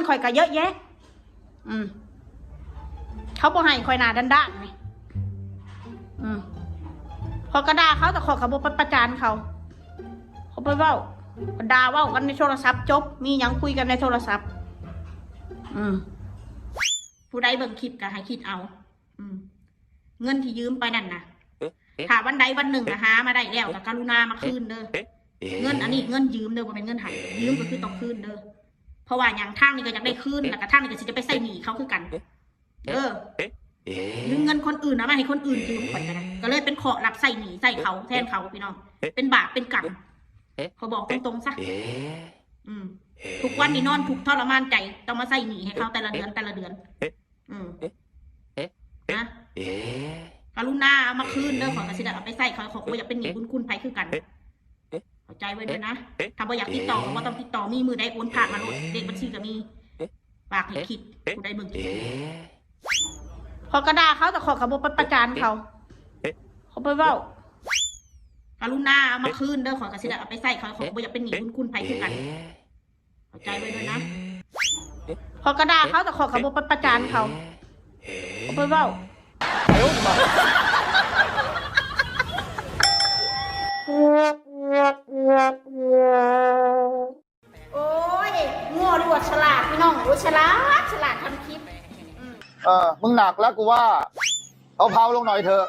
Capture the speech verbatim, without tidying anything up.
ข่อยก็เยอะแยะ อืม เขาบ่ให้ข่อยหน้าด้านๆนี่ อืม ข้อยก็ด่าเขา แต่ข้อยก็บ่ไปประจานเขา เขาไปเว้า ด่าเว้ากันในโทรศัพท์จบ มีหยังคุยกันในโทรศัพท์ อืม ผู้ใดเบิ่งคลิปก็ให้คิดเอา อืม เงินที่ยืมไปนั่นนะ ถ้าวันใดวันหนึ่งนะหามาได้แล้วก็กรุณามาคืนเด้อ เงินอันนี้เงินยืมเด้อ บ่แม่นเงินให้ ยืมก็คือต้องคืนเด้อ เพราะว่าหยัง ทางนี้ก็อยากได้คืน แล้วก็ทางนี้ก็สิจะไปใช้หนี้เขาคือกัน เออ ยืมเงินคนอื่นนะ มาให้คนอื่นยืมข่อยก็ได้ ก็เลยเป็นเคราะห์รับใช้หนี้ใช้เขาแทนเขาพี่น้อง เป็นบาปเป็นกรรม ขอบอกตรงๆซะ อืม ทุกวันนี้นอนทุกข์ทรมานใจ ต้องมาใช้หนี้ให้เขาแต่ละเดือนแต่ละเดือน อืม นะ กรุณาเอามาคืนเด้อ ข้อยก็สิได้เอาไปใช้ ข้อย ข้อยก็บ่อยากเป็นหนี้บุญคุณไผคือกัน เข้าใจไว้ด้วยนะ ถ้าบ่อยากติดต่อก็บ่ต้องติดต่อ มีมื้อใดโอนผ่านมาโลด เลขบัญชีก็มี ฝากให้คิด ผู้ใดเบิ่งคลิป ข้อยก็ด่าเขา แต่ข้อยก็บ่ไปประจานเขา เขาไปเว้า กรุณาเอามาคืนเด้อ ข้อยก็สิได้เอาไปใช้ ข้อย ข้อยก็บ่อยากเป็นหนี้บุญคุณไผคือกัน เข้าใจไว้ด้วยนะ ข้อยก็ด่าเขา แต่ข้อยก็บ่ไปประจานเขา เขาไปเว้า โอ้ย งัวหรือว่าฉลาดพี่น้อง โอ้ย ฉลาด ฉลาดทำคลิป เออ มึงหนักแล้วกูว่า เอาเผาลงหน่อยเถอะ